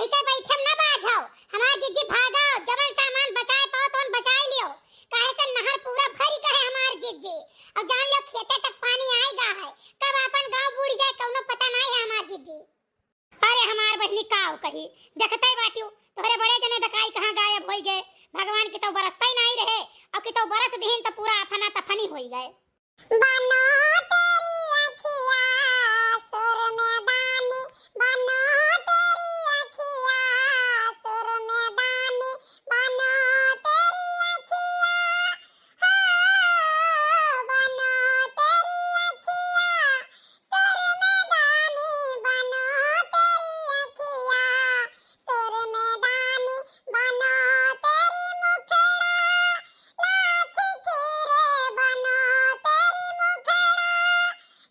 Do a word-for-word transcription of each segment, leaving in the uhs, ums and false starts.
खेते बैठम ना बाझो, हमार जिज्जी भागो, जवन सामान बचाए पाओ तवन बचाए लियो, काहे से नहर पूरा भरी गए हमार जिज्जी। और जान लियो खेते तक पानी आए गा है, कब आपन गाँव बूड़ जाए कौनो पता नहीं है हमार जिज्जी। अरे हमार बहिनी काव कही, देखते बाटियो तोहरे बड़े जने दकाई कहाँ गायब होई गए। भगवान के तो बरसता ही नहीं रहे, अब कि तो बरस दिहिन तो पूरा अफना तफनी होई गए। बनो तेरी अखिया सुर में दानी, बनो तेरी अखिया सुर में दानी, बनो तेरी अखिया, हो बनो तेरी अखिया सुर में दानी, बनो तेरी अखिया सुर में दानी, बनो तेरी मुखड़ा लाखी की रे, बनो तेरी मुखड़ा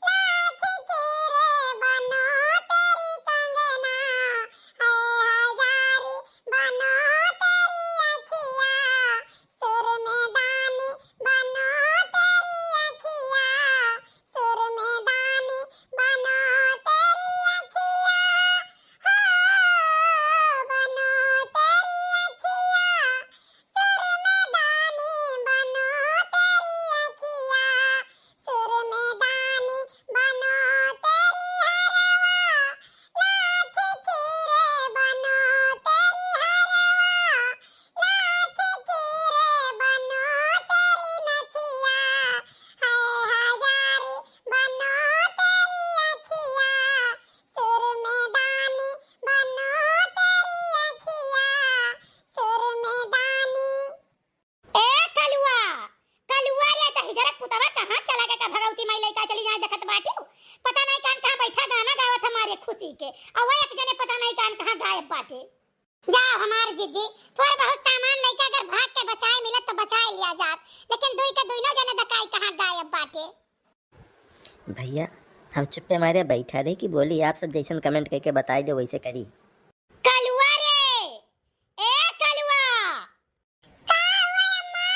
लाखी की रे, बनो तेरी कंगना है हजारी, बनो तेरी अखिया सुर में दानी, बनो तेरी अखिया सुर में दानी, बनो तेरी अखिया, हो बनो तेरी अखिया सुर में दानी, बनो तेरी अखिया सुर में दानी, बनो तेरी हरवा लाखी की रे, बनो तेरी हरवा लाखी की रे, बनो तेरी नथिया है हजारी, बनो तेरी अखिया सुर में दानी, बनो तेरी अखिया सुर में दानी। ए कलुआ, कलुआ रे, त हिजरक पुतवा कहाँ चला गए? का भगवती माई लइका चली जाए, देखत बाटियो। पता नहीं कान कहाँ बैठा गाना गावत हमारे खुशी के। अउ एक जने पता नहीं कान कहाँ गायब बाटे। जाओ हमार जिज्जी, थोड़ बहुत सामान लइके अगर भाग के बचाए मिलत तो बचाए लिया जात, लेकिन दुई के दुइनो जने दकाई कहाँ गायब बाटे। भैया, हम चुप्पे मारे बैठा रही कि बोली, आप सब जैसन comment करके बताई दे वैसे करी। कलुआ रे, ए कलुआ। का हुआ अम्मा?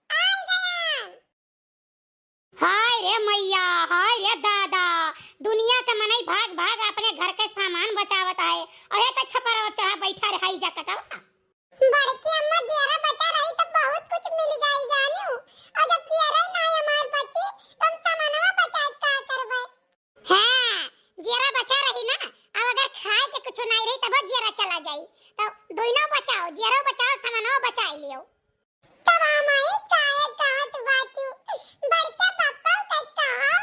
आई गया। हाय रे मैया, हाय रे दादा, दुनिया के मनई भाग भाग अपने घर के सामान बचावत है, अहे त छपरवा चढ़ा बैठा रे, हाई जा कटवा। बड़की अम्मा, जियरा बचा रही त बहुत कुछ मिल जाई जानियो, और जब जियरा ही ना हमार बची त हम सामानवा बचाए का करबे? हाँ, जियरा बचा रही ना, अब अगर खाए के कुछ नहीं रही तब जियरा चला जाई, तो दोनों बचाओ, जियरा बचाओ, सामानवा बचाई लियो। तब हम आई काहे कहत बाटू, बड़का पप्पा के कहो।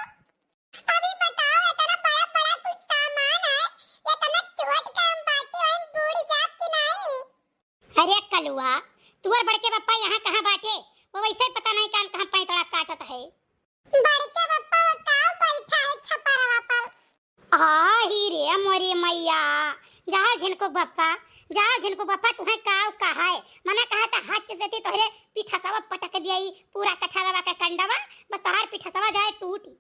अभी बताओ, इतना बड़ा बड़ा कुछ सामान है, इतना छोट काम बाटे, हम बूड़ जाब कि नहीं? अरे कलुआ, तुअर बड़के पप्पा यहाँ कहाँ बाटे? वो वैसे पता नहीं कान कहाँ पैंतड़ा काटत है। बड़के पप्पा का बैठा है छपरवा पर। आ ही रे मोरी मैया, जाओ झिनकू बप्पा, जाओ झिनकू बप्पा, तुहे काव कहा है? मना कहा था हच से ती तोहरे पीठसवा पटक दिया, ई पूरा कठरवा के कंडवा, बस तोहार पीठसवा जाए टूटी।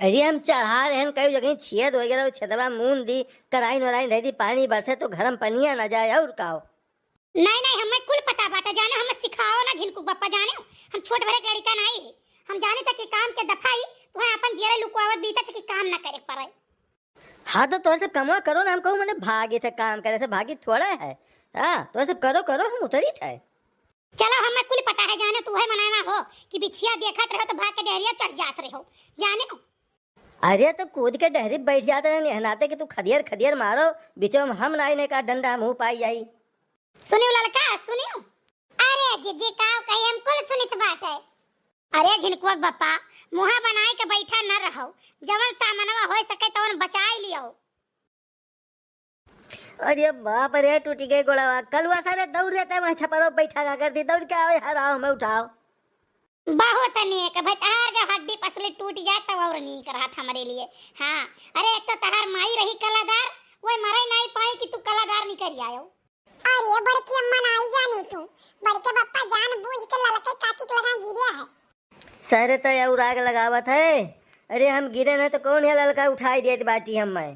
अरे हम चढ़ा रहन, कई जगह छेद हो गया, छेदवा मून दी, कराइन वराइन धई दी, पानी बरसे तो घर में पनिया ना जाए, और काव? नहीं, नहीं, हमें कुल पता बाटे, जाने हमें सिखाओ ना झिनकू बप्पा, जाने हम छोट भरे के लड़का नहीं है, हम जाने तक के काम के दफाई, तुहे अपन जियरा लुकवावत बीता तक के काम ना करे पड़े। हाँ, तो तोहरे सब कमवा करो ना, हम कहूँ मने भागे से काम करे से भागी थोड़ा है। हाँ, तोहरे सब करो, करो, हम उतरी थे। चलो, हमें कुल पता है, जाने तू है मनाना हो कि बिछिया देखत रहो तो भाग के डहरिया चढ़ जात रहो, जाने हो। अरे, तो कूद के डहरी बैठ जाते हैं, एहनाते कि तू खदियर खदियर मारो, बीचो में हम नाई ने का डंडा मुँह पाई जाई। सुनियो ललका, सुनियो। अरे जिज्जी, काव कही, हम कुल सुनित बाटे। अरे झिनकुआ के बप्पा, मुँहा बनाए के बैठा न रहो, जवन सामनवा हो सके तवन बचाए लियो। अरे बाप रे, टूटी गई गोड़वा। कलुआ सारे दौड़ जाता है, वहाँ छपरो बैठा का कर दी, दौड़ के आवे हराओ में उठाओ। बहुत नीक भाई, तहार के हड्डी पसली टूट जाए तब और नीक रहत हमरे लिए। हाँ, अरे एक तो तहार माई रही कलादार, वो मरे नहीं पाई कि तू कलादार निकल आयो। अरे बड़की अम्मा नाई जानू तू, बड़के बप्पा जान बूझ के ललके काकी के लगा गिरे है। सरे तो और आग लगावत है। अरे हम गिरे न तो कौन है ललका उठाई देत बाटी हम मैं।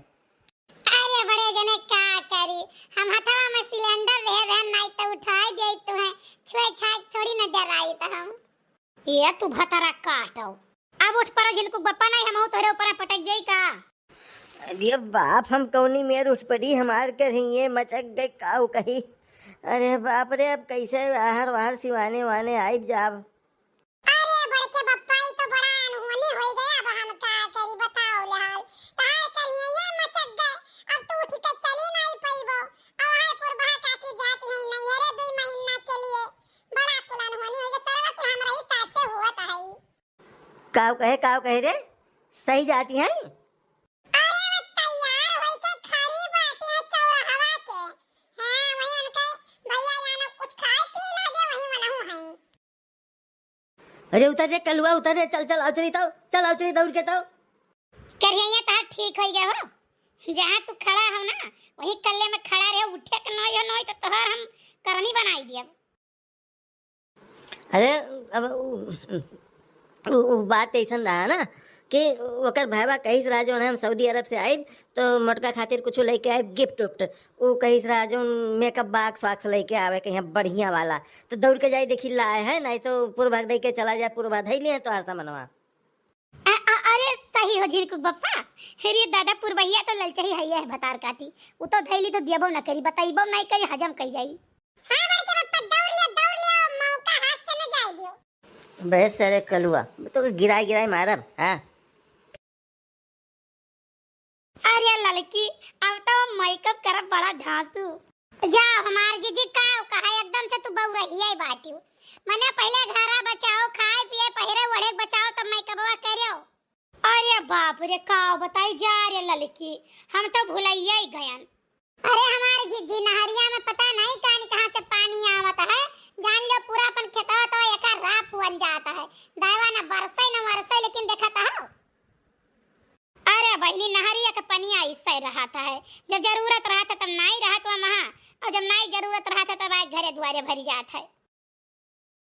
अरे बड़े जने का करी, हम हथवा में सिलेंडर रहे रहन नाई तो उठाई देत तुहे, छुए छाए थोड़ी न डराई तो हम। ये तू भतरा काटो। अब उठ परो झिनकू बप्पा नहीं, हम तोरे ऊपर पटक देई का? अरे बाप, हम कौनी मेर उठ पड़ी, हमार करहिये मचक गए, काऊ कही। अरे बाप रे, अब कैसे आहर वाहर सिवाने वाने आइब जाब। अरे बड़के बप्पा, ई तो बड़ा अनहोनी होई गया, अब हम का करी, बताओ ले हाल। तहार करहिये मचक गए, अब तू उठ के चली नाई पइबो। और हाय पुरबहा काकी जाती है नैहरे दुई महीना के लिए, बड़ा कुल अनहोनी होई गया, सरवा कुल हमरा ही साथे हुआ है। काव कहे, काव कहे रे? सही जाती हैं? अरे वो तैयार होई के खड़ी बाटी है चौराहवा के। हाँ, वही उनके भैया यानो कुछ खाए पी लागे, वही मनहु हैं। अरे उतर रे कलुआ, उतर रे, चल चल, आव चली तो, चल आव चली दौड़ के तो। करिया तहार ठीक होई गया हो, जहाँ तू खड़ा हो ना, वही कल्ले में खड़ा रहे, उठे के नोई हो, नोई तो तोहर हम करनी बनाई दिया। अरे, अब उ, उ, उ बात ऐसन रहा ना कि ओकर भाईवा कहिस रहा, जौन हम सऊदी अरब से आइब, तो मोटका खातिर कुछ लेके आइब, gift उफ्ट। उ कहिस रहा, जौन makeup box वाक्स लेके आवे, कहीं बढ़िया वाला, तो दौड़ के जाई, देखी लाए है, नहीं तो पूर्वा दे के चला जाए, पूर्वा धई लिए तोहार सामानवा। अ-, अ-, अरे सही हो झिनकू बप्पा। अरे दादा, पुरबहिया तो ललचही है, ये भतार काटी, उ तो धैली तो दियबो न करी, बतैबो नहीं करी, हजम कई जाई। हाँ बड़के बप्पा, दौड़ लियो, दौड़ लियो, मौका हाथ से न जाए दियो। बे सरे कलुआ, तो गिराए गिराए मारब, हाँ। अरे ललकी, अब तो makeup करब बड़ा ढांसू। जा हमार जीजी, का कहा, एकदम से तू बउरहिया ही बाटियो। मने पहिले घरा बचाओ, खाए पिए, पहिरे ओढ़े बचाओ, तब makeupवा करियो। अरे बाप रे, का बताई जा रे ललकी, हम तो भुलैया ही गयन। अरे हमार जीजी, नहरिया में पता नहीं कानी कहाँ से पानी आवत है, जान लो पूरा अपन खेतवा तो एकर राख हुअन जात है। दावा न बरसे न वरसे, लेकिन देखत हो। अरे बहिनी, नहरिया के पनिया इससे रहत है, जब जरूरत रहत है तब नाई रहत वहाँ, और जब नाई जरूरत रहत है तब आए घरे दुआरे भरी जात है।